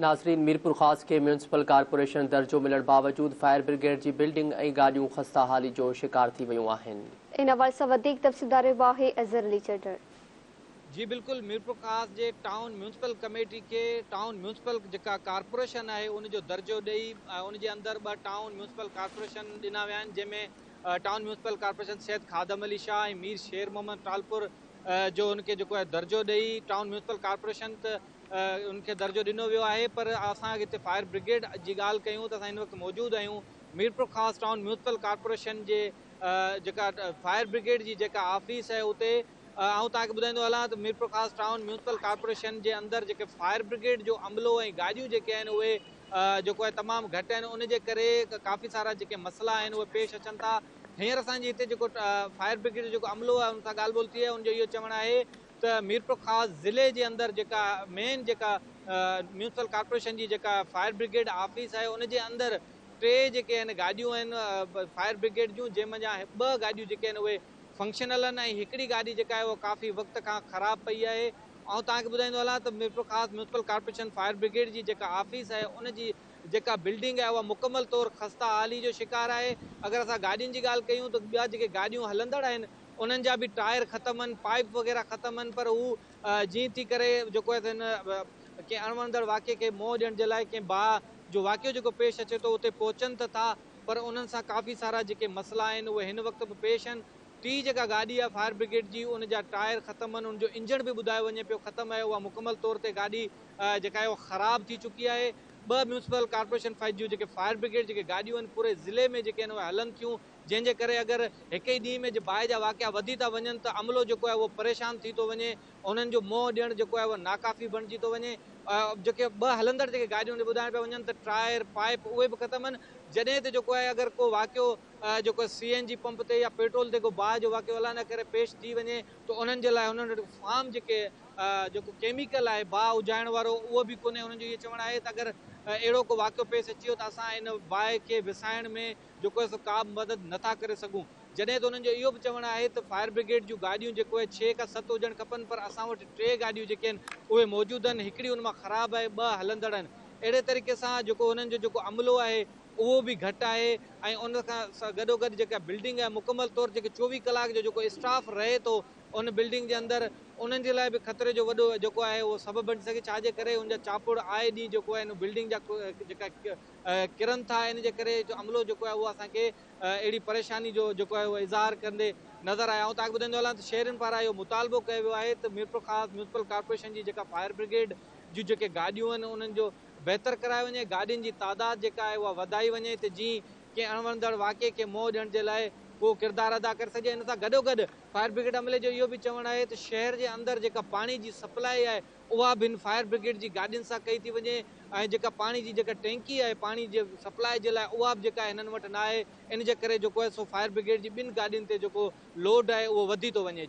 ناظرين ميرپورخاص کي municipal corporation درجو ملڻ باوجود فائر برگيڊ جي بلڊنگ ۽ گاڏيون خسته حالي جو شڪار ٿي ويون آهن. ان حوالي سان وڌيڪ تفصيل ٻڌائي رهيو آهي اظهر علي چڍڙ. جي بلڪل ميرپورخاص جي ٽائون ميونسپل ڪميٽي کي ٽائون ميونسپل جيڪا ڪارپوريشن آهي ان جو درجو ڏئي ان جي اندر ٻه ٽائون ميونسپل ڪارپوريشن ڏنا ويا آهن جنهن ۾ town municipal corporation Syed Khadim Ali Shah ۽ Mir Sher Muhammad Talpur جو ان کي جيڪو آهي درجو ڏئي ٽائون ميونسپل ڪارپوريشن ته ان کي درجو ڏنو ويو آهي پر اسان هتي فائر برگيڊ جي ڳالهه ڪيون ته اسان هن وقت موجود آهيون ميرپورخاص ٽائون ميونسپل ڪارپوريشن جي جيڪا فائر برگيڊ جي جيڪا آفيس آهي اتي آئون توهان کي ٻڌائيندو هلان ته ميرپورخاص ٽائون ميونسپل ڪارپوريشن جي اندر جيڪي فائر برگيڊ جو عملو ۽ گاڏيون جيڪي آهن اهي جيڪو آهي تمام گهٽ آهن ان جي ڪري ڪافي سارا جيڪي مسئلا آهن اهي پيش اچن ٿا هينئر اسان جي هتي جيڪو فائر برگيڊ جو جيڪو عملو آهي ان سان ڳالهه ٻولهه ٿي آهي ان جو اهو چوڻ آهي ته ميرپورخاص ضلعي جي اندر جيڪا مين جيڪا ميونسپل ڪارپوريشن جي جيڪا فائر برگيڊ آفيس آهي ان جي اندر ٽي جيڪي آهن گاڏيون آهن فائر برگيڊ جون جنهن منجهان ٻه گاڏيون جيڪي آهن اهي فنڪشنل آهن ۽ هڪڙي گاڏي جيڪا آهي اها ڪافي وقت کان خراب پئي آهي آئون توهان کي ٻڌائيندو هلان ته Mirpurkhas municipal corporation fire brigade جي جيڪا آفيس آهي ان جي جيڪا بلڊنگ آهي اها مڪمل طور خسته حالي جو شڪار آهي اگر اسان گاڏين جي ڳالهه ڪيون ته ٻيا جيڪي گاڏيون هلندڙ آهن انهن جا به ٽائر ختم آهن، پائيپ وغيره ختم آهن پر هو جيئن ٿي ڪري جيڪو آهي هن ڪنهن اڻوڻندڙ واقعي کي منهن ڏيڻ جي لاء ڪنهن باهه جو واقعو جيڪو پيش اچي ٿو اتي پهچن ته ٿا پر انهن سان ڪافي سارا جيڪي مسئلا آهن اهي هن وقت به پيش آهن. ٽي جيڪا گاڏي آهي فائر برگيڊ جي ان جا ٽائر ختم آهن ان جو انجڻ به ٻڌايو وڃي پيو ختم آهي اها مڪمل طور تي گاڏي جيڪا آهي اها خراب ٿي چڪي آهي. ٻه ميونسپل ڪارپوريشن جون جيڪي فائر برگيڊ جيڪي گاڏيون آهن پوري ضلعي ۾ جيڪي آهن اهي هلن ٿيون جنهن جي ڪري اگر هڪ ئي ڏينهن ۾ جي باهه جا واقعا وڌي ٿا وڃن ته عملو جيڪو آهي اهو پريشان ٿي ٿو وڃي انهن جو منهن ڏيڻ جيڪو آهي اهو ناڪافي بڻجي ٿو وڃي جيڪي ٻه هلندڙ جيڪي گاڏيون ٻڌائڻ پيا وڃن ته ٽائر پائپ اهي به ختم آهن جڏهن ته جيڪو آهي اگر ڪو واقعو جيڪو سي اين جي پمپ تي يا پيٽرول تي ڪو باهه جو واقعو الله نه ڪري پيش ٿي وڃي ته انهن جي لاء انهن وٽ فارم جيڪي جيڪو ڪيميڪل آهي باهه اجهائڻ وارو اهو به ڪونهي انهن جو اهو چوڻ آهي ته اگر اهڙو ڪو واقعو پيش اچي ويو ته اسان ان باهه کي وسائڻ ۾ جيڪو آهي سو ڪا به مدد نه ٿا ڪري سگهون جڏهن ته انهن جو اهو به چوڻ آهي ته فائر برگيڊ جون گاڏيون جيڪو آهي ڇهه کان ست هجڻ کپن پر اسان وٽ ٽي گاڏيون جيڪي آهن اهي موجود آهن هڪڙي ان مان خراب آهي ٻه هلندڙ آهن اهڙي طريقي سان جيڪو انهن جو جيڪو عملو آهي اهو به گهٽ آهي ۽ ان کان گڏوگڏ جيڪا بلڊنگ آهي مڪمل طور جيڪي 24 ڪلاڪ جو جيڪو اسٽاف رهي ٿو ان بلڊنگ جي اندر انهن جي لاء به خطري جو وڏو جيڪو آهي اهو سبب بڻجي سگهي ڇا جي ڪري ان جا چاپڙ آئي ڏينهن جيڪو آهي ان بلڊنگ جا جيڪا ڪرن ٿا ان جي ڪري جو عملو جيڪو آهي اهو اسان کي اهڙي پريشاني جو جيڪو آهي اهو اظهار ڪندي نظر آيا. آئون توهان کي ٻڌائيندو هلان ته شهرين پاران اهو مطالبو ڪيو ويو آهي ته ميرپورخاص ميونسپل ڪارپوريشن جي جيڪا فائر برگيڊ جون جيڪي گاڏيون آهن انهن جو بهتر ڪرايو وڃي گاڏين جي تعداد جيڪا آهي اها وڌائي وڃي ته جيئن ڪنهن اڻوڻندڙ واقعي کي منهن ڏيڻ جي لاء ڪو ڪردار ادا ڪري سگهجي ان سان گڏوگڏ فائر برگيڊ عملي جو اهو به چوڻ آهي ته شهر جي اندر جيڪا پاڻي جي سپلائي آهي اها به هن فائر برگيڊ جي گاڏين سان ڪئي ٿي وڃي ۽ جيڪا پاڻي جي جيڪا ٽينڪي آهي پاڻي جي سپلاء جي لاء اها به جيڪا هنن وٽ نه آهي ان جي ڪري جيڪو آهي سو فائر برگيڊ جي ٻن گاڏين تي جيڪو لوڊ آهي اهو وڌي ٿو وڃي.